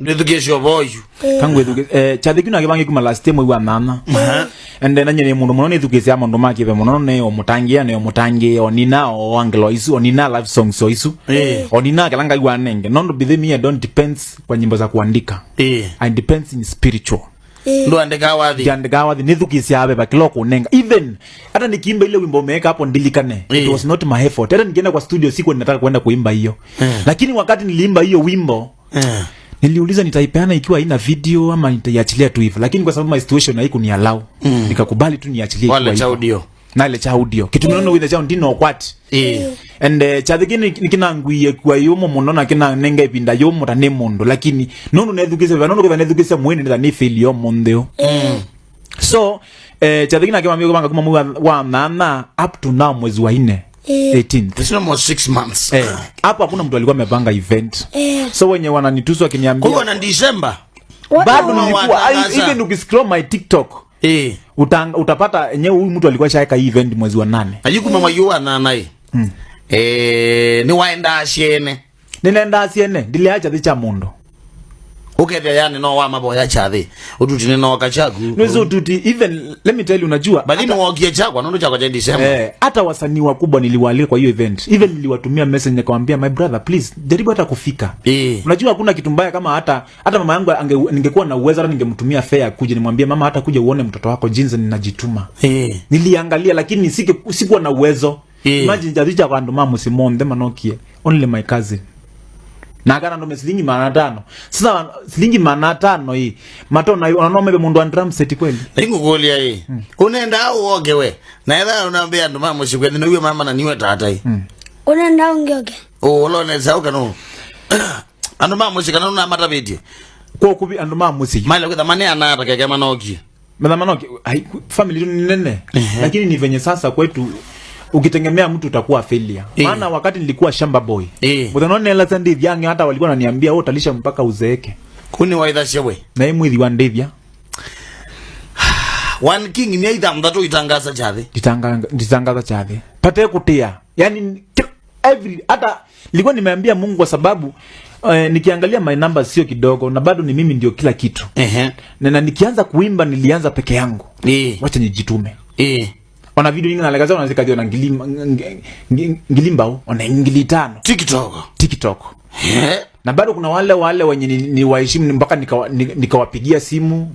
Ndithukisio boyu. Kangu ethuke chathi kiu nakivangi kuma last time wa nana. And then nanye mundu muno nithukicia maundu ma kive muno ne omutangia ne omutangia onina o angelo isu onina live songs o isu. Onina kala ngai wanenge nondo bithe me I don't depends kwa nyimbo za kuandika. I depends in spiritual. Ndwandika wathi. Ndiandika wathi nithukicia abe bakilo kunenga even hata nikiimba ile wimbo umeweka hapo ndilikane. It was not my effort. Hata nikienda kwa studio siku ninataka kwenda kuimba hiyo. Lakini wakati niliimba hiyo wimbo, niliuliza nitaipeana ikiwa haina video ama nitaiachilia tu hivyo, lakini kwa sababu my situation haikuniallow, nikakubali tu niachilie Wale ikiwa cha hivyo. Audio. Na ile cha audio kitu nono with cha ndino kwati. And chathi kini nikinangwie kwa yumo muno na kina nenga ipinda yumo ta ni mundu, lakini nono nethukise nono kwa nethukise mwene ni ni feel yo mundu. So chathi kina kama mimi kama mwa wa nana up to now mwezi wa 4, 18th. It's no more 6 months. Hapo hakuna mtu alikuwa amepanga event. So wenye wananitusu wakiniambia Kwa hiyo na December. Bado Wa- nilikuwa watangaza. even ukiscroll my TikTok, utapata enyewe huyu mtu alikuwa shaeka hii event mwezi wa 8. Ayikuma mayuwa nanai. Ni waenda ciene. Ninaenda ciene ndiliacha thi cha mundu. Ukethia yani no wa maboya chathi. Ututi ni no kachaku. Nizo tuti even let me tell you, unajua But ni wokie chakwa nondo chakwa cha December. Hata wasanii wakubwa niliwaalika kwa hiyo event. Even niliwatumia message nikamwambia, "My brother, please jaribu hata kufika." Unajua hakuna kitu mbaya kama hata mama yangu ningekuwa na uwezo hata ningemtumia fare kuja nimwambie, "Mama, hata kuja uone mtoto wako jinsi ninajituma." Niliangalia lakini sikuwa na uwezo. Imagine jadija kwa ndo mamu simonde manokie only my cousin na kana ndo silingi 500. Sasa silingi 500 hii matona unaona mebe mundu wa drum set kweli? Ningukulia hii. Unaenda au woge we. Na ila unaambia andu mama sikwe ni uyo mama na niwe tata hii. Unaenda ungioge. Oh, ulo sauka no. Andu mama sikana na matabitie. Kwa kubi andu mamusi. Mala kwetha mane anata keke manoki. Madhamano family tu ni nene, lakini ni venye sasa kwetu ukitegemea mtu utakuwa failure. Maana wakati nilikuwa shamba boy, muthanone ela sandi vyange hata walikuwa wananiambia, "Wewe utalisha mpaka uzeeke." Kuni waitha shewe. Na hii mwithi wa ndivya. One king ni aitha mthatu itangaza chathi. Nditangaza chathi pate kutia yani every hata nilikuwa nimeambia Mungu kwa sababu nikiangalia my numbers sio kidogo na bado ni mimi ndio kila kitu. Na nikianza kuimba nilianza peke yangu. Wacha nijitume. Ona video nyingi nalekaza unazikaje na ngilimbao ona 5,000. TikTok. TikTok. Na bado kuna wale wenye ni waheshimu mpaka nikawapigia simu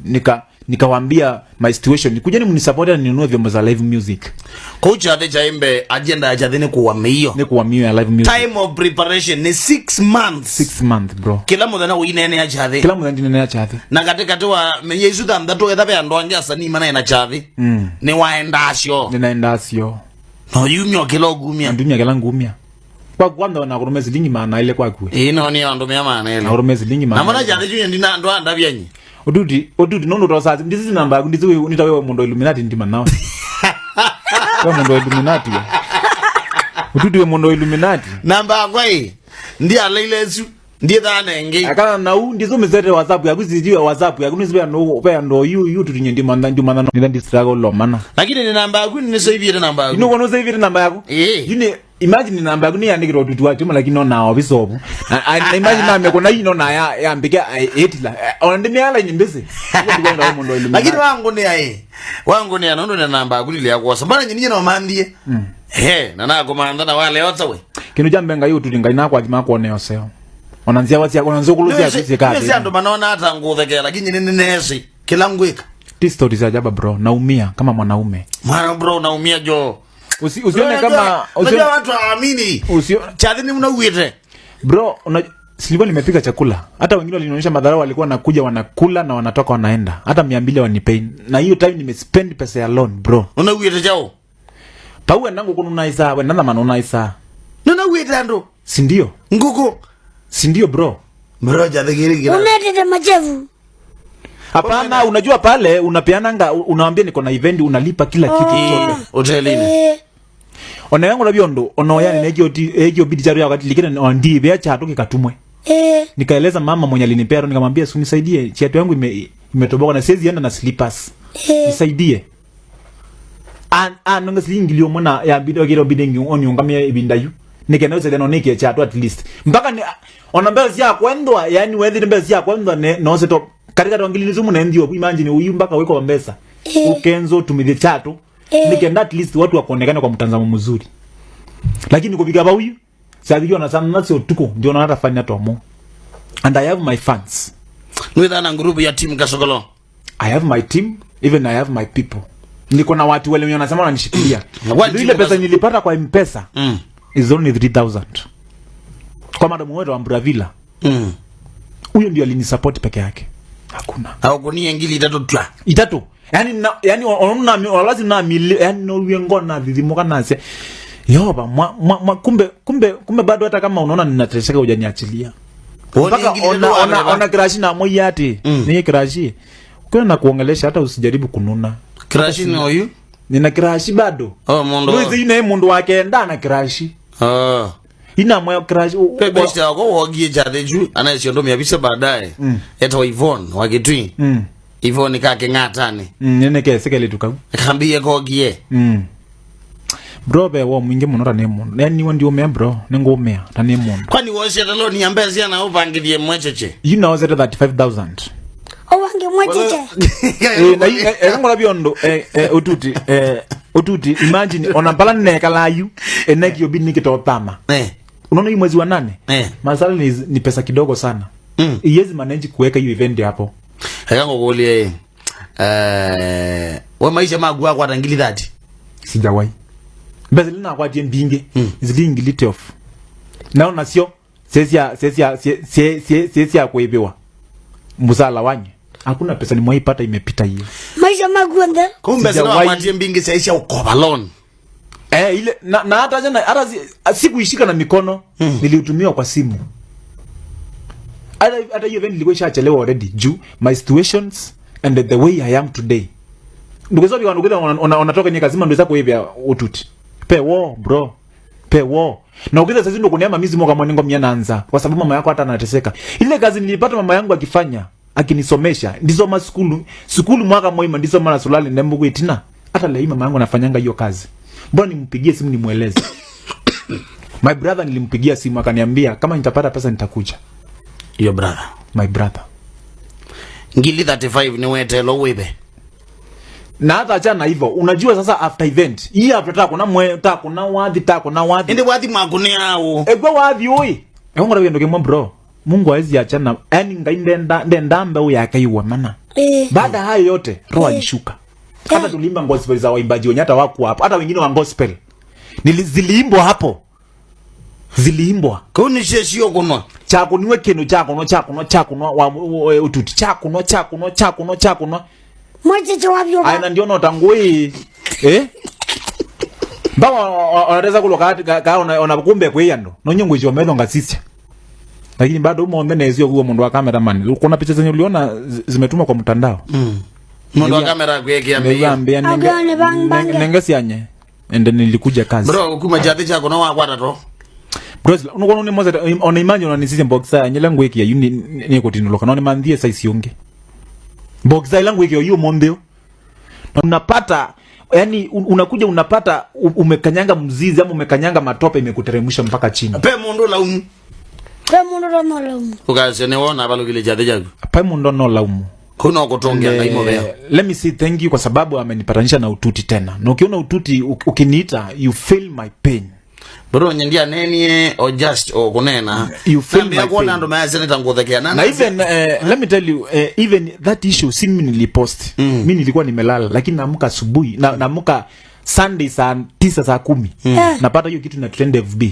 nikawaambia my situation, kujeni mnisupport na ninunue vyombo za live music. Kuu chathi cha imbe agenda ya chathi ni kuwa miyo. Ni kuwa mio ya live music. Time of preparation ni 6 months. 6 month, bro. Kila muthenya uinene ya chathi. Kila muthenya ndinene ya chathi. Na katikati wa mĩeri thanthatu etha ve andu angi asanii manaĩ chathi. Ni waendacio. Ninaenda sio. No yumia kila ugumia. Ndumia kila ngumia kwa kwanza na kurume silingi maana ile kwa kwe. Ĩĩ no ni andu mia maana Na kurume silingi na maana. mbona chathi chunya ndina andu anda byanyi. Uduti uduti nono tosa ndizi namba yaku ndizi wewe nita wewe mundu Illuminati ndima nawe wewe mundu wa Illuminati we. Uduti we mundu wa Illuminati. Namba yakwa ĩ ndi alailecu ndi thanengi. Akana na u ndizo mizete WhatsApp yaku zijiwe WhatsApp yaku nizibe no pe ndo yu yu tutinye ndima ndima na ndi struggle lo mana. Lakini ni namba yaku ni saivire namba yaku. Ino kono save namba yaku. Yine imagine namba yaku ni yandikira ututu wacho lakini no na obisobu na imagine na meko na ino na ya yambike etila ona ndi miala nyimbese ndio mundu wa Illuminati. Lakini wangu ni ai wangu ni anondo na namba yaku ni yakwosa mbona nyinyi no mandie he na nakumantha na wale otha we. Kindu cha mbenga yu tuti ngai nakwathima kwone oseo ona nzia wacia ona nzukulu cia Nĩ kucikati. andu manona hata nguthekera lakini nyinyi ni nesi kila ngwika. Ti stories za jaba, bro, naumia kama mwanaume. Mwana bro naumia jo. Usione kama usione usione, watu hawaamini. Chathi ni mnauwite. Bro, una silikuwa nimepika chakula, hata wengine walinionyesha madharau, walikuwa wanakuja wanakula na wanatoka wanaenda, hata 200 wanipei, na hiyo time nimespend pesa ya loan, bro. Unauwite chao. Pauwe nangu kununaisa we nanda manunaisa. Nunauwite andu. Si ndio? Nguku. Si ndio, bro? Bro chathi kiri kira. Unatete machevu. Hapana, unajua pale unapeananga, unawambia niko na event, unalipa kila kitu chote. Hotelini. Ona yangu na biondo ono yani nekio ekio bidi charu yakati likine ndi bea chato kikatumwe. Nikaeleza mama mwenye alinipea, nikamwambia, "Si unisaidie, chiatu yangu imetoboka na siwezi enda na slippers. Nisaidie." An an nonga silingi lio mona ya bido gero bidi ngi onyo ngamia ibindayu. Nikenda usele no nike chatu at least. Mpaka ni ona mbele sia kwendwa, yani wewe mbele sia kwendwa ne no seto katika tongili nizumu na ndio imagine uyu mpaka weko mbesa. Ukenzo tumidhe chatu. Nikenda at least watu wakuonekana kwa mtazamo mzuri. Lakini kupiga ba huyu sasa na sana nasi utuko ndio na fanya tomo. And I have my fans. Nwitha na group ya team Kasokolo. I have my team, even I have my people. Niko na watu wale wenye wanasema wananishikilia. Ile pesa nilipata kwa M-Pesa is only 3000. Kwa madam wetu wa Bravilla. Huyo ndio alinisupport peke yake. Hakuna. Au kunia ngili itatu twa. Itatu. Yani na, yani ona lazima na yani no ngona dhidhimuka nase. Yoba mwa kumbe bado hata kama unaona ninateseka hujaniachilia. Mpaka ona crash na moyati. Ni crash. Ukiona na kuongelesha hata usijaribu kununa. Crash ni huyu? Nina crash bado. Oh mundu. Luizi ine mundu wake ndana crash. Ah. Ina moyo crash. Pepe wako wogie jadeju anayesiondomi kabisa baadaye. Eta Yvonne wakitui. Yvonne kake ngatane. Nene ke sekele tukau. Kambie kogie. Bro be wo mwingi muno ta ne mundu. Yani niwe ndio mea bro, ningo mea ta ne mundu. Kwani wose talo ni ambezi ana upangilie mwecheche. You know 35,000. Owange mwecheche. Na ngola biondo ututi ututi imagine ona pala neka layu eneki yobi nikitotama. Unaona hii mwezi wa 8? Masala ni pesa kidogo sana. Iwezi manage kuweka hiyo event hapo. Hayango kulie wa maisha magu kwa tangili 30. Sijawahi. Mbezi lina kwa mbinge zilingi litof. Naona sio sesi kuibiwa. Muzala wanye. Hakuna pesa nimeipata imepita hiyo. Maisha magu ende. Kumbe sasa kwa mbinge saisha ukoba loan. Ile na hata jana hata sikuishika na mikono, niliutumiwa kwa simu. Hata hiyo event ilikuwa ishachelewa already juu my situations and the way I am today. Ndugu zangu wanatoka nyeka zima ndio zako hivi ututi. Pe wo bro. Pe wo. Na ukiza sasa ndio kuniama mizi moka mwanengo mia naanza kwa sababu mama yako hata anateseka. Ile kazi nilipata mama yangu akifanya, akinisomesha, ndisoma skulu mwaka moima ndisoma na sulali ndembugu itina. Hata leo mama yangu anafanyanga hiyo kazi. Mbona nimpigie simu nimueleze? My brother nilimpigia simu akaniambia kama nitapata pesa nitakuja. Your brother. My brother. Ngili 35 ni wetelo webe. Na hata achana hivyo, unajua sasa after event, hii after ta kuna mwe ta kuna wadhi ta kuna wadhi. Ende wadhi mwakune hao. Egwa wadhi oi. Ewo ngora ndoke mwa bro. Mungu hawezi achana. Yaani ngai ndenda mbeu yake iwa maana. Baada hayo yote roho alishuka. Hata tuliimba gospel za waimbaji wenye hata wako hapo, hata wengine wa gospel. Niliziliimbwa hapo. Ziliimbwa. Kuni sheshio kunwa. Chako niwe kinu chako no chako no chako no wa ututi chako no chako no chako no chako no. Mwecheche wavyo. Aina ndio no tangui. Mbawa wanaweza kuloka ka ona kumbe kwa ndo. No nyongo hizo melo ngasisi. Lakini bado umo ndene hiyo huo mundu wa cameraman. Kuna picha zenye uliona zimetumwa kwa mtandao. Mundu wa kamera kwekea mbia nenge sianye. Ende nilikuja kazi. Bro kuma jati chako no wakwata to. Bro unokono ni moza on imagine on nisisi boxer nyela ngweki ya yuni ni kotinuloka no ni mandie size yonge. Boxer langu hiyo hiyo mombeo. Na unapata yani unakuja unapata umekanyanga mzizi ama umekanyanga matope imekuteremsha mpaka chini. Pe mundu laumu. Pe mundu no laumu. Ukase ne wona balugile jati jago. Pe mundu no laumu. Kuna kutongea na imo. Let me say thank you kwa sababu amenipatanisha na ututi tena. Na ukiona ututi ukiniita you feel my pain. Bro nyendia neni or just o kunena. You feel my pain. Ndo maazene tanguthekea na even let me tell you even that issue si mimi nilipost. Mimi nilikuwa nimelala lakini naamka asubuhi na naamka Sunday saa 9 saa 10. Napata hiyo kitu na trend FB.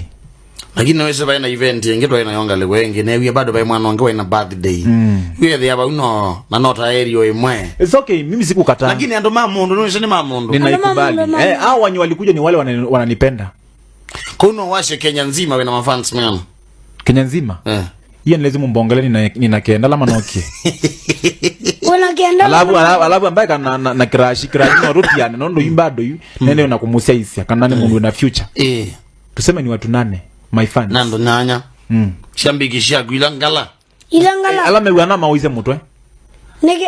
Lakini wewe sasa ina event yengetwa ina yonga le wengi ne wiye bado bai mwana wange ina birthday. Wiye the aba uno na not area imwe. It's okay mimi sikukataa. Lakini ando mamundu no sini mamundu. Ninaikubali. Hao wanyu walikuja ni wale wananipenda. Kuno washe Kenya nzima wena mafans man. Kenya nzima? Hiyo ni lazima mbongeleni nina kenda lama nokie. Una kenda. Alafu ambaye kana na crash no rutiana nondo imbado yu nene unakumusia isia kana ni mundu na future. Tuseme ni watu 8 my fans. Nando nanya. Shambikishia kuilangala. Ilangala. Ala mewana mauize mutwe.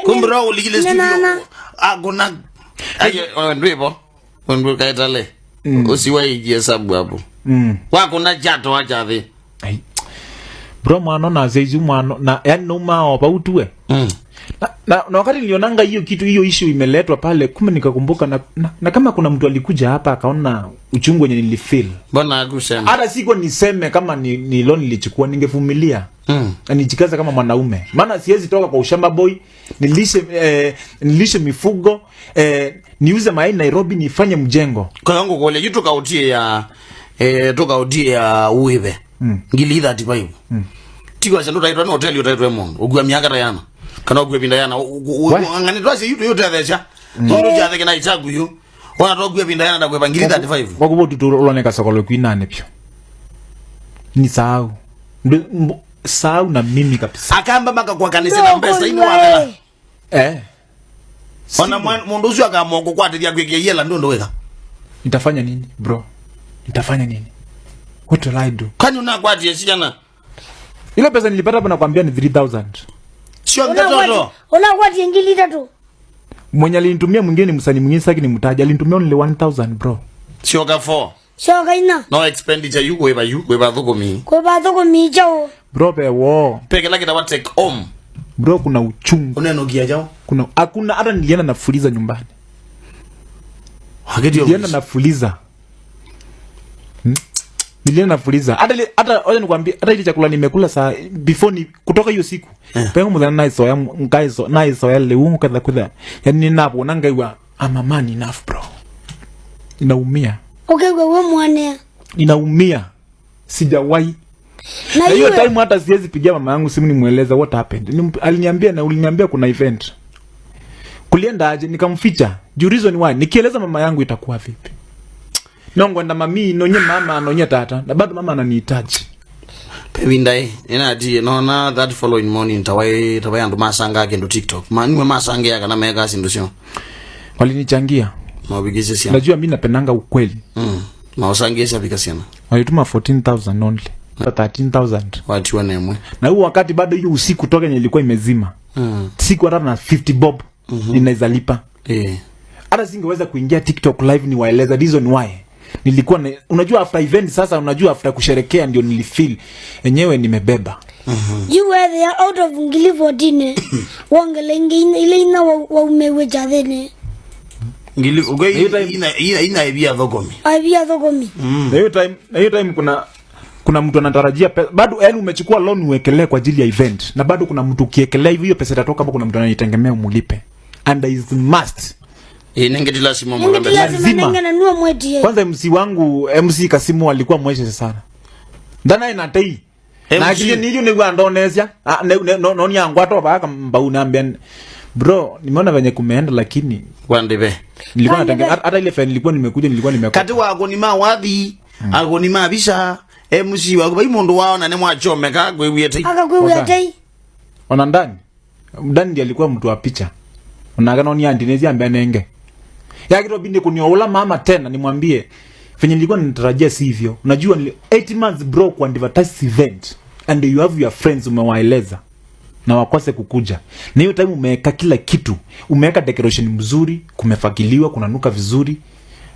Kumbra uligile studio. Agona. Aye ndwibo. Ndwibo kaitale. Usiwahi jihesabu hapo. Wakuna chato wa chathi. Ai. Bro mwana na zeizu mwana na yani noma opa utue. Na wakati nilionanga hiyo kitu, hiyo issue imeletwa pale, kumbe nikakumbuka na kama kuna mtu alikuja hapa akaona uchungu wenye nilifeel. Mbona hakusema? Hata siko niseme kama ni loan nilichukua, ningevumilia. Na nijikaza kama mwanaume. Maana siwezi toka kwa ushamba boy, nilishe mifugo, niuze mayai Nairobi, nifanye mjengo. Kwa yangu kole yitu kautie ya tukautie ya uive. Ngili 35. Tigo ndo taitwa no hotel utaitwa mundu. Ugwa miaka tayana. Kana ugwe pinda yana. Ngani twase yitu yote athesha. Mundu jathe kina ichagu yu. Wana togwe pinda yana ndagwe ngili 35. Kwa kubo tutuloneka sokolo kwinane pyo. Ni sahau. Sahau na mimi kabisa. Akamba maka kwa kanisa na mbesa ino wathela. Ona mundu ucio akamwa kukwatithia kwikia yela ndu wega. Nitafanya nini bro? Nitafanya nini? What will I do? Kwani unakwatie ciana? Ile pesa nilipata hapo nakwambia ni 3000. Sio mtoto. Unakwatie ngili tatu. Mwenye alinitumia mwingine ni msanii mwingine, sitaki nimtaje. Alinitumia only 1000 bro. Sio ka 4. Sio ka ina. No expenditure you kweba you kweba thukumi. Kweba thukumi chao. Bro pe wo. Peke lake tawa take home. Bro kuna uchungu. Unanukia chao? Kuna hakuna, hata nilienda na fuliza nyumbani. Haketi Nilienda na fuliza. Nilienda na fuliza. Hata hata wacha nikwambie, hata ile chakula nimekula saa before ni kutoka hiyo siku. Pengo mudhana na isoya ngaiso na isoya leo kadha kadha. Yaani ninapo nangaiwa I'm a man enough bro. Ninaumia. Okay, wewe mwana. Ninaumia. Sijawahi. Na hiyo iwe time hata siwezi pigia mama yangu simu nimueleza what happened. Aliniambia na uliniambia kuna event. Kulienda aje nikamficha. Juu reason why nikieleza mama yangu itakuwa vipi? Nongo nda mami nonye mama nonye tata na bado mama ananihitaji. Pewindai ina ti nona that following morning tawai andu masanga ake ndo TikTok. Manwe masanga yaka na meka sindu sio. Walinichangia. Mawigise sia. Najua mimi napendanga ukweli. Mausangie sia bika sia. Walituma 14,000 only. 13,000. Watu wanemwe. Na huo wakati bado hiyo usiku toka yenye ilikuwa imezima. Siku hata na 50 bob ninaweza lipa. Hata singeweza kuingia TikTok live niwaeleza reason why. Nilikuwa na, unajua after event sasa, unajua after kusherekea ndio nilifeel enyewe nimebeba. You were there out of ngili 14. Wangele ile ina wa umewe jadene. Ngili ugo Hiyo time ina ibia thokomi. Ibia thokomi. Na hiyo time, na hiyo time kuna mtu anatarajia bado, yani umechukua loan uwekelee kwa ajili ya event na bado kuna mtu ukiekelea hivi hiyo pesa itatoka hapo, kuna mtu anaitegemea umulipe. And is must. Nenge lazima Nenge mwambe. lazima Lazima. nenge na nuo mweti. Kwanza MC wangu, MC Kasimu alikuwa mweshe sana. Ndana ina tei. MC. Na akili ni hiyo ni kwa Indonesia. Ah, ne, ne, no, no, ni yangu ato baka mbau naambia bro, nimeona venye kumeenda lakini Wandibe. nilikuwa Wandibe. nataka hata ile fan nilikuwa nimekuja, nilikuwa nimekuja. Kati wako ni mawadhi, ako ni mabisha, MC wako bai mundu wao na ne mwachomeka gwewie tei. Aka gwewie tei. Ona ndani. Ndani ndiye alikuwa mtu wa picha. Unaona ni Indonesia ambaye nenge. Yakito binde kuniola mama tena nimwambie venye nilikuwa ninatarajia si hivyo. Unajua ni 8 months bro kwa advertise event and you have your friends umewaeleza na wakose kukuja. Na hiyo time umeweka kila kitu. Umeweka decoration mzuri, kumefagiliwa, kunanuka vizuri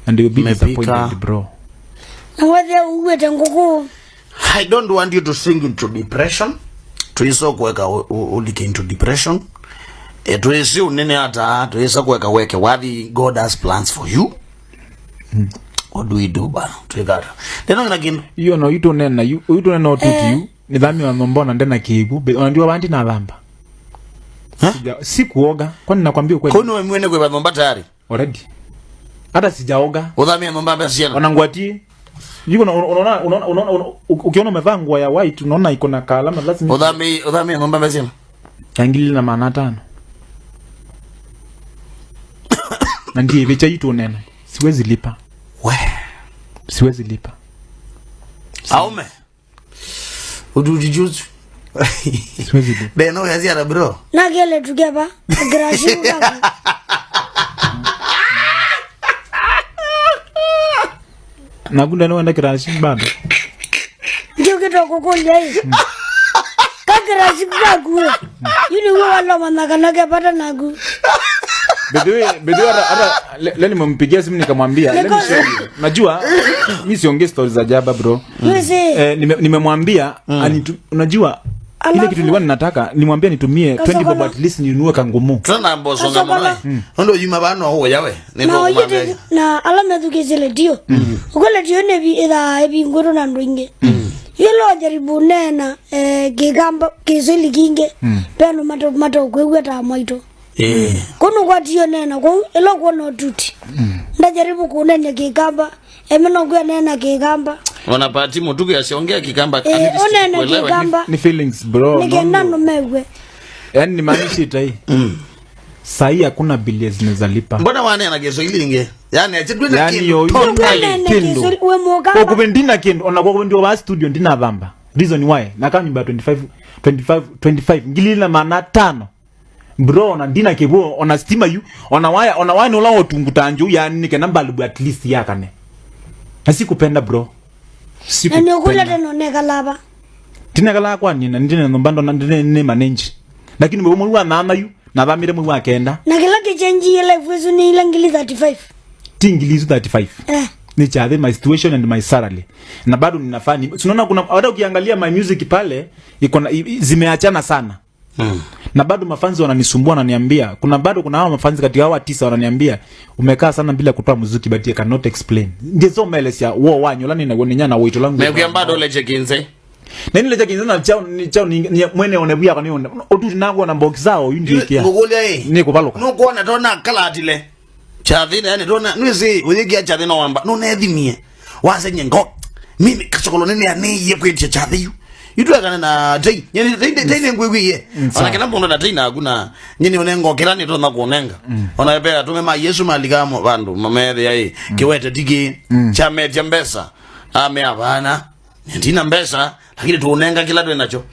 and you'll be Umepika. disappointed bro. Na wewe uwe tanguku. I don't want you to sink into depression. Tuiso kuweka ulike into depression. Tuisi unene hata tuisa kuweka weke wathi God has plans for you. What do we do bana? Tuikata. Tena ngina kindu. Iyo no you nena you you don't know to you. Ni dhami wa mbona ndena kiigu. Unajua bandi na dhamba. Ha? Si kuoga. Kwani nakwambia ukweli. Kwani wewe mwene kwa dhamba tayari? Already. Hata sijaoga. Udhamia dhamba basi yana. Wanangwatie. Yuko na unaona unaona unaona ukiona umevaa nguo ya white unaona iko na kalama lazima. Udhamia dhamba basi yana. Yangili na maana tano. Na ndiye vicha yitu unena. Siwezi lipa. We. Siwezi lipa. Aume. Udujijuzu. Siwezi lipa. Beno yaziara bro. Na kele tukeba. Grashi ukaku. Nagunda no enda krashi bado. Ndio kitu kukulia hii. Ka krashi kaku. Yule huwa wala manaka na kepata nagu. By the way, hata leo nimempigia simu nikamwambia, let me show you. Najua mimi siongei stories za jaba bro. Wese. Nimemwambia unajua ile kitu nilikuwa ninataka nimwambia nitumie 20 bob at least ninunue kangumu. Tuna mboso Kasokolo. nga mwana. Ndo yuma bano ho yawe. Na oyete na ala methukisile dio. Ukole dio ne bi ida ebi nguru na ndwinge. Yelo jaribu nena kigamba kiswahili kinge. Peno mato mato kwegwa ta mwaito. Kono kwa dio nena kwa elo kwa no tuti. Ndajaribu kunene kigamba. Emeno kwa nena kigamba. Wanapati mutuku yasiongea kikamba at least Onene kuelewa. kigamba. Ni feelings bro. Nikenda No. no megwe. Yaani ni maanishi tai. Sahi hakuna bili zinaweza lipa. Mbona wane na Kiswahili inge? Yaani ache twende Yaani kindu. yo- Totally. Nene Kindu. Kiswahili we Kwa mugamba. kuve ndina kindu ona kwa kuve ndio wa studio ndina vamba. Reason why nakaa nyumba 25 25 25 ngili na maana tano. Bro ona ndina kebo ona stima yu ona waya ona waya nola otunguta nju yani nike namba lubu at least yakane. Na sikupenda bro. Na ni ukula Sikupenda. tena nekalaba. Tina kala kwa nina ndine nombando na ndine ne manage. Lakini mwe mwe wa nana yu na vamire mwe wa kenda. Na kila kichenji ile life wezu ni ile ngili 35. Tingilizu 35. Ni chadhe my situation and my salary. Na bado ninafanya. Tunaona kuna hata ukiangalia my music pale iko na zimeachana sana. Na bado mafanzi wananisumbua wananiambia kuna bado kuna hawa mafanzi kati hawa 9 wananiambia umekaa sana bila kutoa muziki but I cannot explain. Ndizo meles ya wo wanyo lani na woninya na wito langu. Mekuya bado leche kinze. Na nile cha kinze na chao ni chao ni mwene onebuya kwa ni otu nago na box zao yundi kia. Ngugulia eh. Ni kubaloka. Nukuona tona kalatile. Chathina yani tona nwisi uyigia chathina wamba nunethimie. Wasenye ngo. Mimi kasokolo nene aniye kwitia chathiyu. Itwekana na tei. Nyeni tei tei ne ngwigwiye. Ona kila mundu na tei na hakuna. Nyeni unengo kila ni tona kuonenga. Ona pera tume ma Yesu malikamo bandu mamethe yai kiwete tiki chametia mbesa. Ame abana. Ndina mbesa lakini tuonenga kila twe nacho.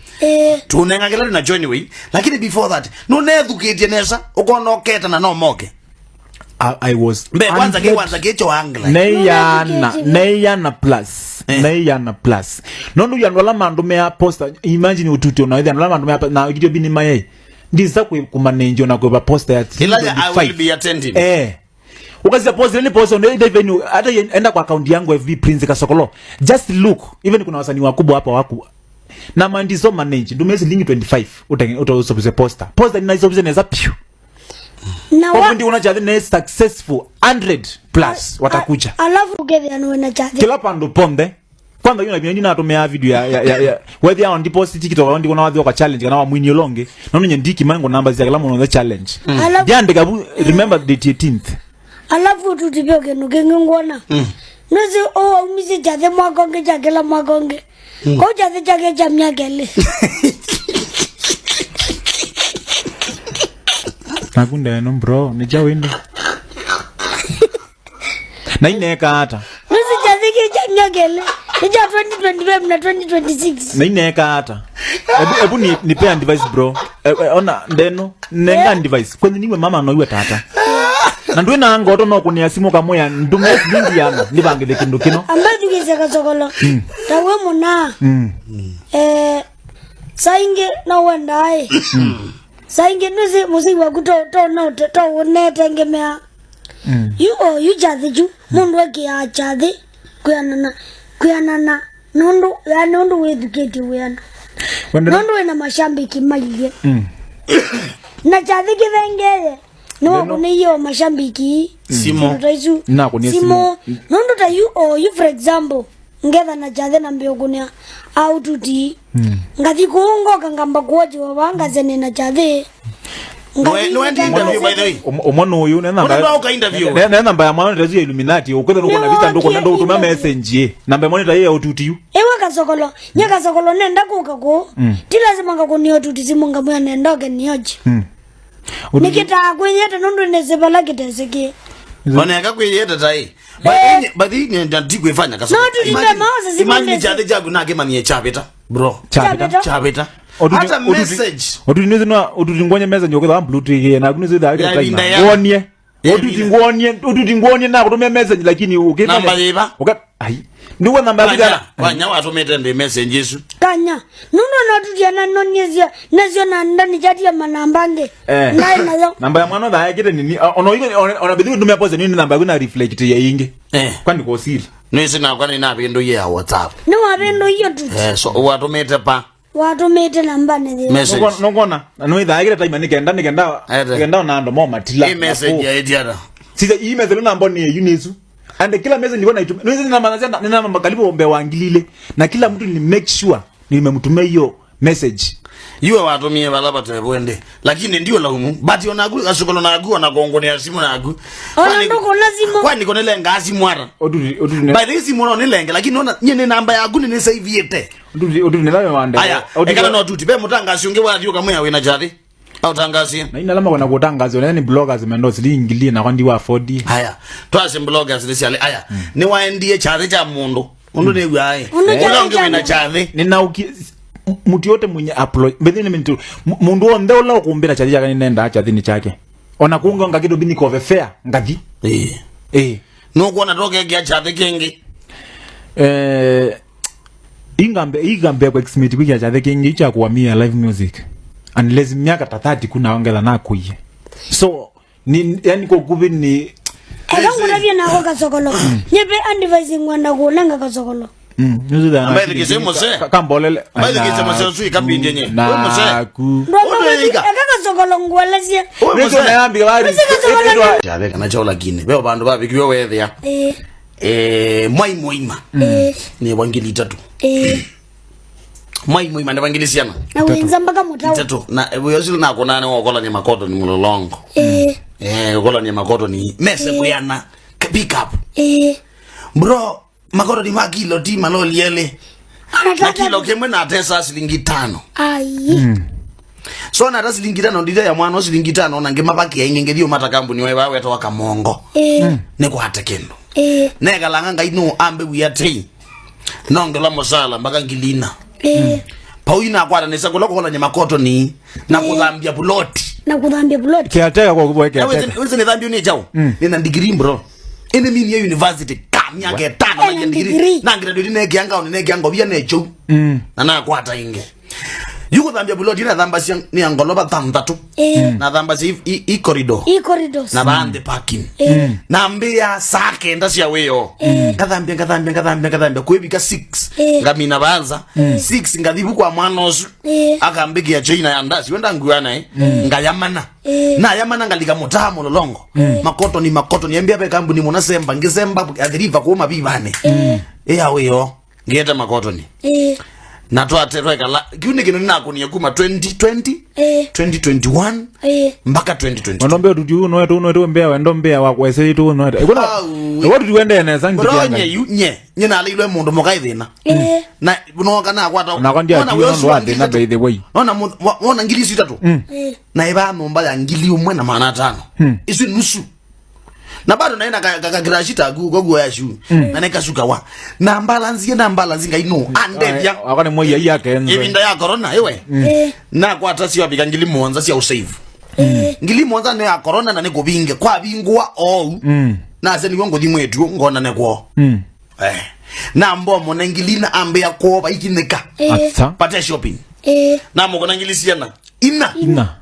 Tuonenga kila twe nacho anyway. Lakini before that nunethukitie nesa ukonoketa na no moke. I was Mbe kwanza ke kwanza kecho angla. Neyana, neyana plus. Neyana plus. Nondo ya ndola mandu mea posta. Imagine ututi una ndola mandu mea na video bini maye. Ndiza ku kumanenjo na kwa posta ya Ila I will 25. be attending. Ukazi post ile post ndio ile venue hata enda kwa account yangu FB Prince Kasokolo. Just look even kuna wasanii wakubwa hapa waku. Na mandizo manage ndumezi lingi 25 utausubise poster. Poster ninaisubise neza piu. Na Kwa wa kundi una ne successful 100 plus watakuja. Alafu ukethia niwe na chathi. Kila pando pombe. Kwanza yuna binyi na tumea video ya whether on deposit TikTok on ndiko na wathi kwa challenge kana wa mwini olonge. Nono nyandiki mango numbers ya kila muno challenge. Alafu Ndiandika remember the 18th. Alafu tutipio kenu kingi ngona. Nusi o umise chathi mwaka onge cha kila mwaka onge. Kwa chathi chake cha miaka ile. Nakunda eno bro, ni jawendo. Na ineka hata. Nusi chathi ke cha miaka ile. Ni cha 2025 na 2026. Na ineka hata. Ebu ni pay device bro. Ona ndeno nenga device. Kwenye niwe mama no iwe tata. Na ndwe na ngoto no kunia simu kamoya ndume mingi yana nibangile kindu kino. Ambaye tukise kasokolo. Tawe muna. Sainge na wendae. Sainge nusi musi wa kuto to no to to ne tengemea. Yu o yu chathi ju mundu akia chathi kuyanana kuyanana nundu ya nundu wethuketi wena. Nundu wena mashambiki mailie. Na chathi kithengere. No kune iyo mashambiki. Simo. Taizu. Na kune simo. Nundu ta yu o yu for example ngetha na chathi na mbio kunia au tuti. Ngathi kuongoka ngamba kuoje wabanga zene na chathi. No endi interview by the way. Omwana uyu ne namba. Unaenda uka interview. Ne namba ya mwana ndio Illuminati ukwenda nuko na vita ndoko ndo utuma message. Namba ya mwana yeye ututi yu. Ewe kasokolo, nya kasokolo nenda kuka ko. Ti lazima ngakuni ututi simu ngamwe nenda ke nioje. Nikita kwenyeta nundu nesebala kiteseke. Oneka kwiyeta tai. But ni ndio kwifanya kasokolo. No, tulinda maoza zimende. Imagine chathi chaku na kema ni chapita. Bro. Chapita. Chapita. Hata message. Otuti ngwanye message yokwetha blue tick na kunizo da Ya, time. linda ya. Ngonie. Ya, Otuti linda. ngonie, otuti ngonie na kutumia message lakini ukifanya. Namba yiba. Ai. Nduwa namba ya kwanya watumite ndi message isu kanya nuno natutia na nonyezia nezio na ndani jati ya manambange naye nayo namba ya mwana thae kite nini ono iko ona bidhi ndumia pose nini namba kuna reflect ya ingi kwani kwa siri nisi na kwani na bindu ya WhatsApp ni wabindu hiyo tu so watumite pa watumite namba ni message nokona no thae kite time nikenda nikenda nikenda na ndo mo matila i message ya etiara sisa i message namba ni yunisu and kila message nilikuwa naitumia niwezi nina nina namba karibu ombe wangilile na kila mtu ni make sure nimemtumia hiyo message iwe watumie bala batebwende lakini ndio laumu but onagu asukolo nagu na kongonea simu nagu ona ndoko lazima kwani konele ngazi mwara odu by the simu ona nilenge lakini ona nyene namba yaku ni save yete odu nelawe wande aya ekala no tuti be mutangasi unge wathi ukamwe wina chathi au tangazi na ina lama kona kutangazi ona ni bloggers mendo zilingilie na kwandi wa afford haya twase bloggers lisi ale aya ni waendie chathi cha mundu undu ni gwae undu wina chathi nina mtu yote mwenye upload mbethini mtu mundu wonde ula ukumbira chathi chake nenda chathi ni chake ona kunga ngakido bini ko fair ngathi no kuona toke kia chathi kingi ingambe kwa xmit kwa chathi kingi cha kuhamia live music unless miaka 30 kuna ongeza na kuye so ni yani kwa kubi ni ekangu navyo nako kasokolo nyebe advising ngwana kulenga kasokolo ambaye kisemo se kambolele ambaye kisemo se usui kapindi nye wewe mse ndo akakasokolo ngwalesia wewe nayambi bali chabe kana chola kine wewe bandu babikiwe wethia mwai muima ni wangili tatu mwai muima ndabangilisiana na wenza mpaka mutao tatu na wewe na konane wakola ni makoto ni mulolongo ukola ni makoto ni mese kuyana pick up bro makoto ni makilo ti maloliele na kilo kemwe na tesa shilingi 5 ai so na hata shilingi 5 ndite ya mwana shilingi 5 na ngema baki ya ingenge dio mata kambuni wewe wewe toka kamongo ne kwa hata kendo nekalanga ngaino ambe wiya tei nongela mosala mpaka ngilina pauina kwara nesa kulokola nyamakoto ni na kuthambia buloti na kuthambia buloti kiateka kwa kubwa kiateka wewe ni thambio ni chao nina degree bro ene mimi ya university kamyaka 5 na degree na graduate ne kianga ne kianga bia ne chou na na kwata inge yuko thambia buloti na thamba sia ni angoloba thanthatu na thamba sia i corridor na bande parking na mbia sake ndacia wiyo ngathambia kwibika 6 ngamina banza 6 ngathibu kwa mwana ucu akambikia chaina ya ndasi wenda nguana ngayamana na yamana ngalika mutamo lolongo makoto ni makoto niambia pe kambu ni munasemba ngisemba athiriva kuma bibane ya wiyo ngieta makoto ni na twateweka kiu kino ninakunia kuma 2020 2021 mpaka 2022 onombe tutu uno wetu uno mbea wendo mbea wakwese tu uno wetu ikona wetu tuende na sangi bro nye nye na alilwe mundu mukaithina na unoka na kwata na kwandia tu ndo athina by the way ona ona ngili itatu na iba nomba ya ngili umwe na maana tano isu nusu na bado naenda kagrashita gugo ya shu na nekashuka wa na balance na balance ngaino andevya akane moya iya kenzo ibinda ya corona iwe na kwata sio abika ngili muonza sia usave ngili muonza ne ya corona na nikubinge kwa bingwa ou na se niwo ngothi mwetu ngona ne kwo na mbomo na ngili na ambe ya ko ba ikinika pate shopping na mukona ngili siana ina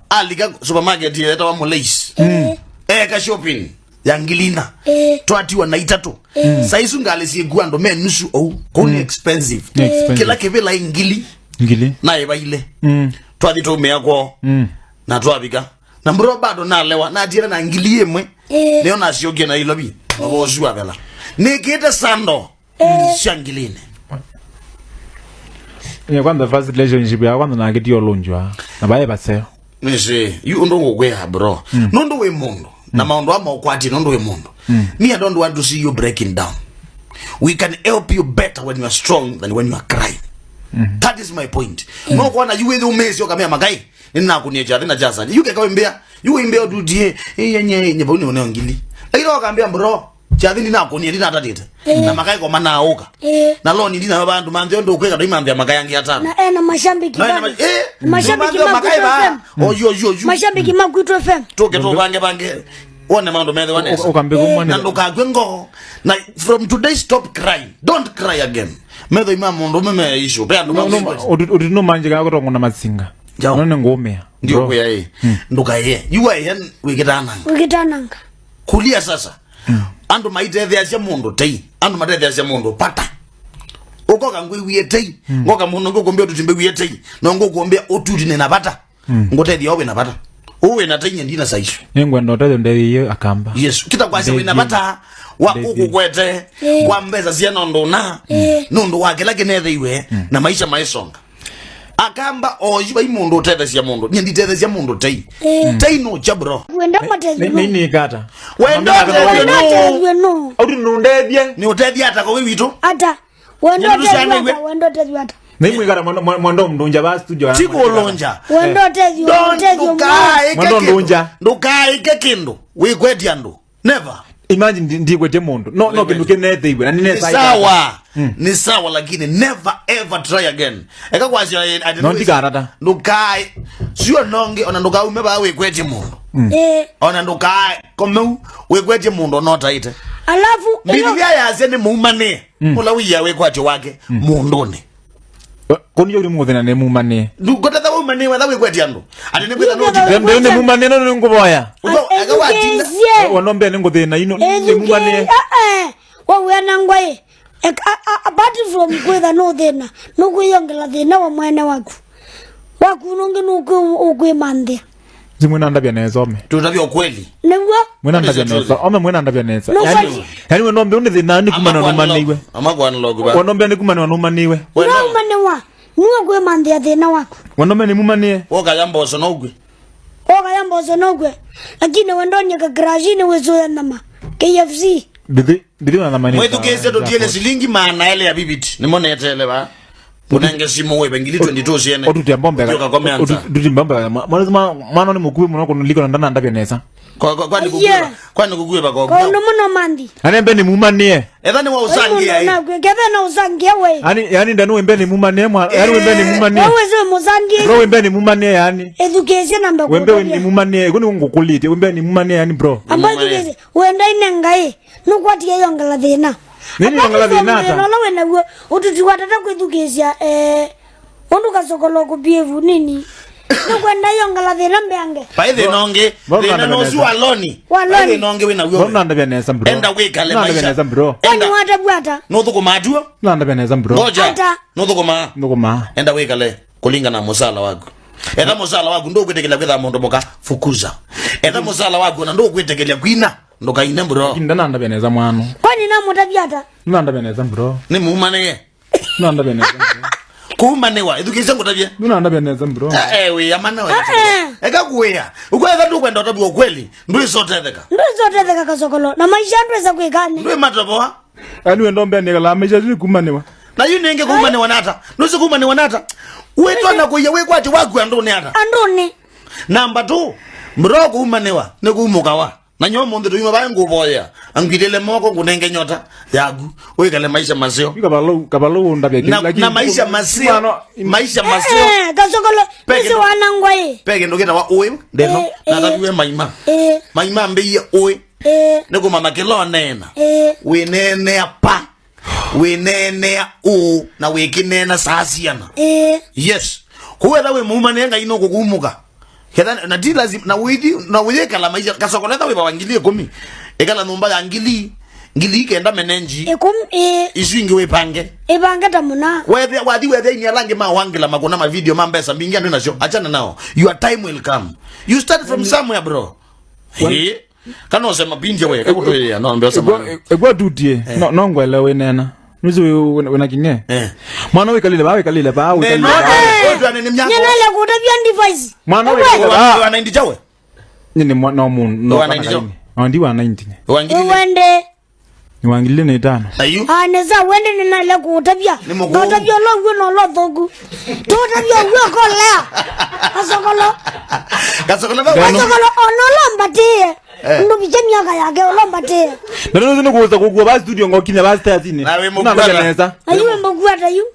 alika supermarket yeta wa Molais ka shopping yangilina twatiwa na itatu saisu ngale siegua ndo me nusu ou kuni expensive kila kivila ingili ngili na iba ile twathi tumea kwa na twabika na mbro bado na lewa na tira na ngili imwe leo na siogie na ilobi oboshwa bela nikite sando shangiline ya kwanza first relationship ya kwanza na kitio lonjwa na baye baseo nisi yu ndo ngogwea bro nondo we mundu na maundu ama ukwati nondo we mundu me I don't want to see you breaking down. We can help you better when you are strong than when you are crying. That is my point. No kwana you with umezi okamea magai nina kuniecha tena jasa you ke kawembea you imbea dudie yenye nye boni one ngili lakini wakaambia bro chathi ndina kunie ndina tatite na magai kwa mana oka na loni ndina bandu manzi ndo kweka ndo imanzi magai yangi atano na na mashambiki bana mashambiki magai ba oyo yo yo mashambiki makuitwa FM toke to bange bange Wone maundu methe wanesa. Ukambigwa Na mwana. ndukakwe ngoo. Na from today stop crying. Don't cry again. Metho ima mundu meme issue. Pe andu mamwe. Utino manje ka kutongo na matsinga. Jao. None ngomea. Ndio kuya hii. Ndukaye. Yuwa yen wikitananga. Wikitananga. Kulia sasa. Andu maitetheacia mundu tei. Andu matetheacia mundu pata. Ukoka ngwiwie tei. Ngoka mundu ngukumbia ututimbe tei. No ngukumbia ututine na pata. Ngutethia owe na pata. Uwe na tei ndina saisho. Ningwenda utethio ndewie akamba. Yes, kita kwasya wina pata wa ukukwete kwa mbesa cia nondu na nundu wake lakini etheiwe na maisha maisonga. Akamba oji bai mundu utethecia mundu. Nye nditethecia mundu tei. Tei no chabro. Wenda matethio no. Nini kata? Wenda matethio no. Auti nundethie. Ni utethia ata kwa witu? Ata. Wenda utethio ata. Wenda utethio ata. Nimwigara mwando mndunja ba studio. Tikulonja. Wenda utethio utethio. Mwando ndunja. Ndukaike kindu. Wikwetia ndu. Never. Imagine ndigwetie mundu. No no kindu kinetheiwe na nine sawa. Ni sawa lakini never ever try again. Eka kwasya no ndikarata. Ndukai sio nonge ona ndukaume ba wikwetie mundu. Ona ndukai komeu wikwetie mundu no taite. Alafu Biblia yaase ni muumane. Mula wiya wikwatie wake munduni. Koni yuri muthena ne mumane. Ndugotha umane wetha wikwetie andu. Ati ni kwitha no Ndende ne mumane no nguboya. Aka watinda. Wonombe ne nguthina ino ne mumane. Wa nangwae. Apart from kwitha no thina, no kwiyongela thina wa mwene waku. Waku nonge no ukwimanthia. Zimwe ndabia neza ome. Tutavyo kweli. Niguo? Mwena ndabia neza. Ome mwena ndabia neza. Yani wenombe une thina ni kumana no maniwe. Amakwa nlogo ba. Wenombe ni kumana no maniwe. No manewa. Nuo kwimanthia thina waku. Wenombe ni mumanie. Woka yamboso nogwe. Woka yamboso nogwe. Lakini wendonya ka garage ni wezo nama. KFC. Bithi bithi na mani. Mwethukeze totiele silingi maana ele ya bibiti. Nimonetele ba. Kunenge simu wewe ngili 22 siene. Otutia mbombe. Otutia mbombe. Mwana mwana ni mukuwe muno kuliko ndana ndabia neza. Kwa ni kukuwe. Kwa ni kukuwe ba kwa. Kwa ndo muno mandi. Ani mbe ni mumanie. Ethani wa usangia hii. Na ketha na usangia we. Yani yani ndanu mbe ni mumanie mwa. Yani mbe ni mumanie. Wewe sio musangie. Bro mbe ni mumanie yani. Education namba. Wembe ni mumanie. Kuni ngukulite wembe ni mumanie yani bro. Amba education. Wenda ine ngai. Nukwatia yongela thina. Nini yongela thina ata? Lola wena guo ututuwatata kwithukicia undu kasokolo kubievu nini. Nukwenda yongela thina mbeange. Paithe nonge thina nosu waloni. Paithe nonge wina guo. Bro ndabia neza bro. Enda wikale maisha. Neza bro. Kwani watabwata? Nuthukuma atuo? Ndabia neza bro. Ngoja. Nuthukuma. Nuthukuma. Enda wikale kulinga na musala waku. Etha musala waku ndugwitikila kwitha mundu muka fukuza. Etha musala waku na ndugwitikilia kwina. Ndukaine bro. Ndana ndabia neza mwano. Kwani na mutabiata? Ndabia neza bro. Ni muumane. Ndabia neza bro. Kuumanewa ethukisha ngutabia. Ndabia neza bro. We amana we. Eka kuya. Ukwetha ndukwenda utabia ukweli. Ndwisotetheka. Ndwisotetheka kasokolo. Na maisha ndweza kwikane. Ndwi matoboa. Ani wendo mbia nikala maisha zili kuumanewa. Na yu nenge kuumanewa nata. Ndwisi kuumanewa nata. Wetwa na kuya wekwache waku anduni ata. Anduni. Namba 2. Bro kuumanewa ni kuumukawa. Na nyo mundu tuyuma bae nguboya. Angwilele moko ngunenge nyota yagu. Wikale maisha masio. Kabalo ndabia na maisha masio. Maisha masio. Kasokolo nisi wanangwae. Peke ndoketa wa uwe ndeno na tabiwe maima. Maima mbiye uwe. Niko mama kelo nena. Winene apa. Winene u na wikinena sasiana. Yes. Kuwetha we muuma nenga ino kukumuka. Ketha na ti lazima na withi na withikala maisha kasokoletha wi bawangilie 10 ikala nyumba ya ngili ngili ikenda menenji 10 isu ingi wipange ipange ta muna wethe wathi wethe ini alangi ma wangila makuna ma video ma mbesa mingi andu nacio achana nao your time will come you start from somewhere bro. Kana usema binje we kakutoya no ambia sema egwa tutie no no ngwelewe nena nuzi wena kinge mwana wikalile ba wikalile ba wikalile ba ni mnyako nyenele kutabia device mwana wikalile ba wa 90 jawe ni mwana mu no wa 90 ndi wa 90 wende ni wangilile na 5 ayu aneza wende nina kutabia kutabia longu no lothogu tutabia ugo kolea asokolo kasokolo ba asokolo onolombatie ndo biche miaka yake olombatie Ndio ndio kuuza kugua ba studio ngokinya ba stars ini. Na neza. Ayu mbugua yu.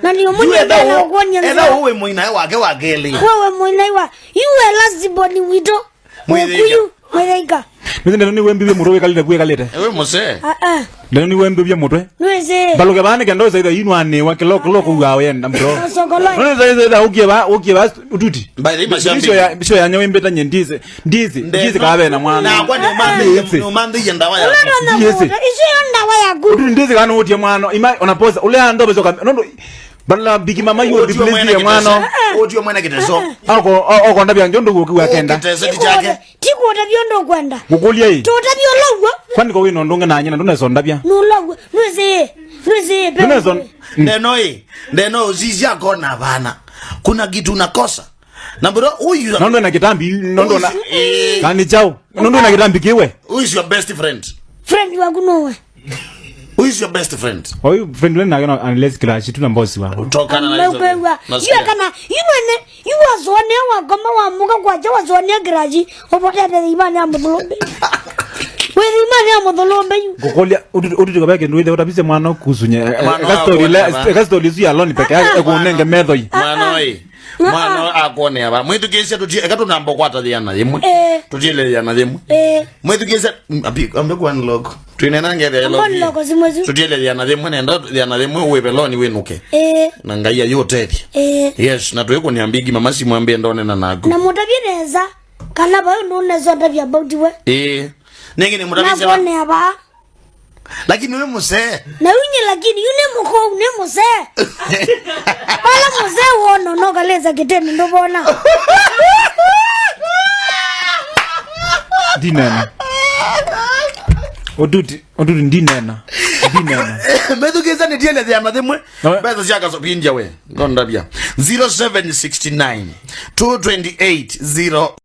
Na ni omunye na ukonya. Ela uwe muina wake wakeli. Wewe muina wa. Yuwe last born wito. Mwikuyu. Mwithaika. Nithi ndeno ni wembi mutwe wikalite kwikalite. Ewe muse. Ah ah. Ndeno ni wembi mutwe. Nwese. Baluke bane kendo zaida yinwa kilo kilo kuwa wenda bro. Sokolo. None zaida ukie ba ukie ba ututi. By the way, Bisho ya bisho ya nyewe mbeta nyendize. Ndizi ndizi kabe na mwana. Na kwa ni umande ni umande ya ndawa ya. Ulona Yes. na icio yo ndawa yaku. Ututi ndizi kana utie mwana. Ima onapoza ule ando bezo kam. Nondo badala bigi mama yu replace ya mwana. Otio mwene kiteso. Ako ako ndabya njondo kuwa kenda. Kiteso tichake. Tikuota byondo kwenda. Kukulia hii. Tuota byologwo. Kwani kwa wino ndonge na nyina ndone sondabya. Nulogwo. Nwese. Nwese. Ndone son. Neno neno uzizi akona bana. Kuna kitu unakosa. Na bro huyu nondo na kitambi nondo na kani chao. Nondo na kitambi kiwe. Who is your best friend? Friend wangu nowe. Who is your best friend? Oyu friend lena na unless crash tuna mbosi wangu. Utokana na hizo. Yue kana yumene yuwazone wakoma wamuka kwacha wazone graji opotete imani ya muthulumbe. Wewe imani ya muthulumbe yu. Kukolia ututi kabeke nduithe utabise mwana kusunye. Eka story le eka story zu ya loni peke yake ekunenge metho yi. Mwana oi. Mwana akone aba. Mwithukiisya tutie eka tunambo kwata thiana yimwe. Tutiele yana yimwe. Mwithukiisya api ambe kwa unlock. Twinena ngethe ya Unlock simwezu. Tutiele yana yimwe nenda yana yimwe uwe loni winuke. Na ngai ya yotethi. Yes, na tweko niambigi mama simwambie ndone na naku. Na mutabie kana ba ndone zonda vya about we. Nenge ni mutabie. Na kone aba. Lakini wewe mzee. Na unye lakini yune mko une mzee. Bala mzee wono no kaleza kiteni ndobona. Dinena. Oduti oduti ndinena. Ndinena. Methugeza ni tiele ya mathimwe. Besa siaka so pinja we. Ngonda bia. 0769 228 0